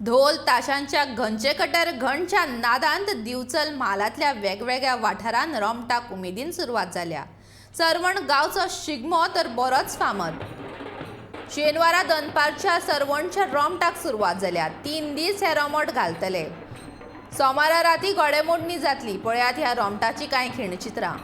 धोल ताशांच्या घनचेकटर घणच्या नादांत दिवचल म्हालांतल्या वेगवेगळ्या वाठारांत रोमटाक उमेदीन सुरवात जाल्या. सर्वण गांवचो शिगमो तर बरोच फामद. शेनवारा दनपारच्या सर्वणच्या रोमटाक सुरवात जाल्या. 3 दीस हे रोमट घालतले. सोमारा राती घोडेमोडणी जातली. पळयात ह्या रोमटाची कांय खिणचित्रां.